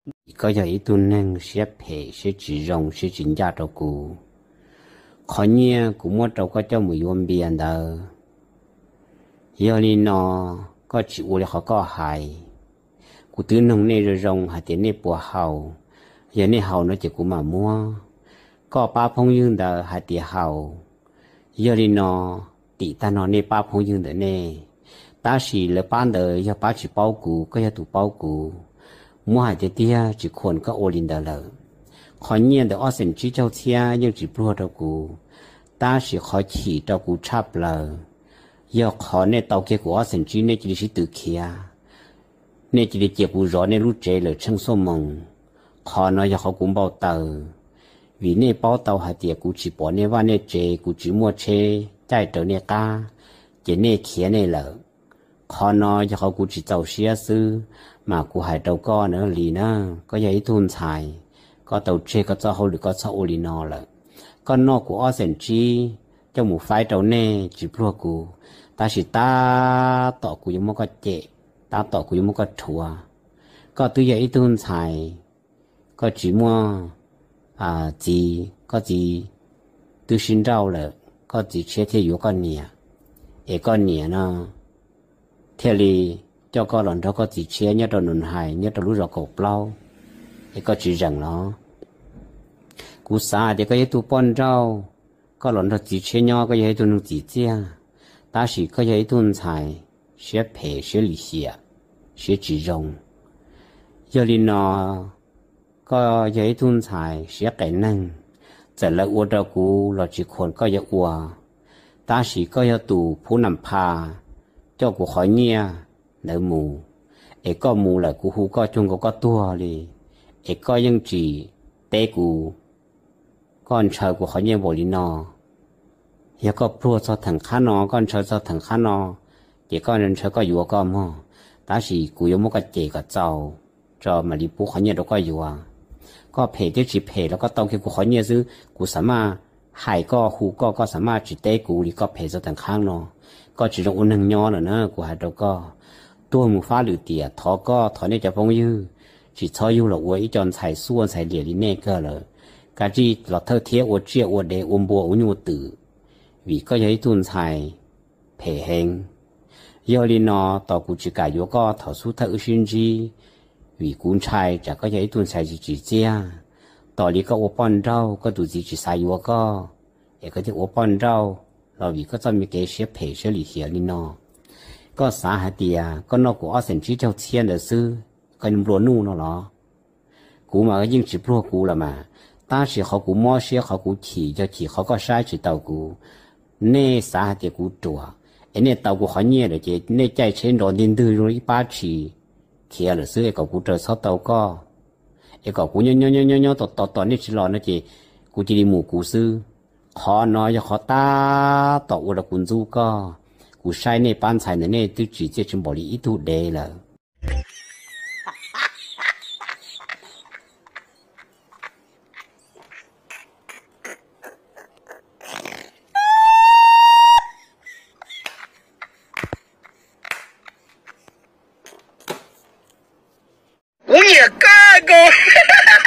Koj yog ib tug neeg siab phem, siab tsis zoo, siab tsis ncaj rau kuv. Qhov nyiaj kuv muab rau koj coj mus yuav npias ntawd, yog li no koj tsis ua li qhov koj hais. Kuv twb noog nej zoo zoo hais tias nej puas haus, yog nej haus no ces kuv mam muab. Koj pab phooj ywg ntawd hais tias haus, yog li no tim tag no nej pab phooj ywg ntawm nej. Tab sis lawv pab ntawd yog pab tsis paub kuv, koj yog tus paub kuv. Muab hais tiag tiag tsis khuam koj ua li ntawd lawm. Qhov nyiaj ntawm ob xees tsib caug txhiab yeej tsis pluag rau kuv, tab sis qhov chim rau kuv tshaj plaws yog qhov nej tau kiag kuv ob xees tsib nej cia li sib tw khiav, nej cia li cia kuv zov nej lub tsev lawm tsheej xuab moos. Qhov no yog qhov kuv npau taws, vim nej paub tau hais tias kuv tsis pom nej vaj nej tsev, kuv tsis muaj tsheb caij raws nej qab, ces nej khiav nej lawm. Qhov no yog qhov kuv tsis txaus siab xwb, mas kuv hais rau koj na Lis na, koj yog ib tug ntxhais, koj tau tseg koj txoj hauj lwm koj txhob ua li no lawm. Koj noj kuv ob xees tsib coj mus faib rau nej tsis pluag kuv, tab sis tab tom kuv yuav muab koj cem, tab tom kuv yuav muab koj rhuav. Koj twb yog ib tug ntxhais, koj tsis muaj txiv, koj txiv twb sib nrauj lawm, koj txiv tshiab thiaj yuav koj niam, es koj niam no thiaj li coj koj los nrog koj txiv tshiab nyob rau Nus Hais nyob rau lub zos Kaum Plaub, es koj tsis zeem los? Kuv xav hais tias koj yog ib tug poj nrauj, koj los nrog txiv tshiab nyob koj yog ib tug neeg txim txiaj, tab sis koj yog ib tug ntxhais siab phem siab lim hiam, siab tsis zoo. Yog li no, koj yog ib tug ntxhais siab qes neeg, txawm lawv ua rau kuv los tsis khuam koj yuav ua, tab sis koj yog tus phuv nam pha coj kuv qhov nyiaj ntawd mus, es koj mus lawm kuv hu koj cuag nkaus koj tuag li, es koj yeej tsis teb kuv, koj ntshaw kuv qhov nyiaj npaum li no. Yog koj pluag txog theem qhab no, koj ntshaw txog theem qhab no, ces koj ntshaw koj yuav koj mog, tab sis kuv yuav muab koj cem kom txaus tso mam li pub qhov nyiaj rau koj yuav. Koj phem thiab tsis phem los koj tau kiag kuv qhov nyiaj xwb, kuv xav maj hais koj hu koj, koj xav maj tsis teb kuv li, koj phem txog theem qhab no, koj tsis zoo ua neeg nyob lawm na, kuv hais rau koj. Tuag mus fab lwm tiam, thov koj thov nej cov phooj ywg tsis txhob yug los ua ib co ntxhais xuaj ntxhais liam li nej kawg lawm. Kav tsij los thawj thiab ua tsiaj ua dev ua npua ua nyuj ua twm, vim koj yog ib tug ntxhais phem heev. Yog li no, tos kuv tsis kam yuav koj thaum xub thawj wb sib ntsib, vim kuv ntshai tsam koj yog ib tug ntxhais tsis tsim txiaj. Tos li koj ua poj nrauj, koj tus txiv tsis xav yuav koj, es koj thiaj ua poj nrauj los vim koj txoj me kev siab phem siab lim hiam li no. Koj xav hais tias koj noj kuv ob xees tsib caug txhiab ntawd xwb, koj nplua nuj no los? Kuv mas yeej tsis pluag kuv los mas, tab sis qhov kuv mob siab qhov kuv chim yog chim qhov koj saib tsis taus kuv. Nej xav hais tias kuv ruam, es nej tau kuv qhov nyiaj lawm ces nej caij tsheb nrov ntig ntwg zoo ib pab tshis khiav lawm xwb, es kom kuv raws txhob tau koj, es kom kuv nyob nyob nyob nyob nyob tos tos tos nej tsis los no ces kuv cia li mus kuv xwb. Qhov no yog qhov tab tom ua rau kuv ntxub koj. Kuv saib nej pab ntxhais ntawm nej twb tsim txiaj tsis npaum li ib tug dev lawm.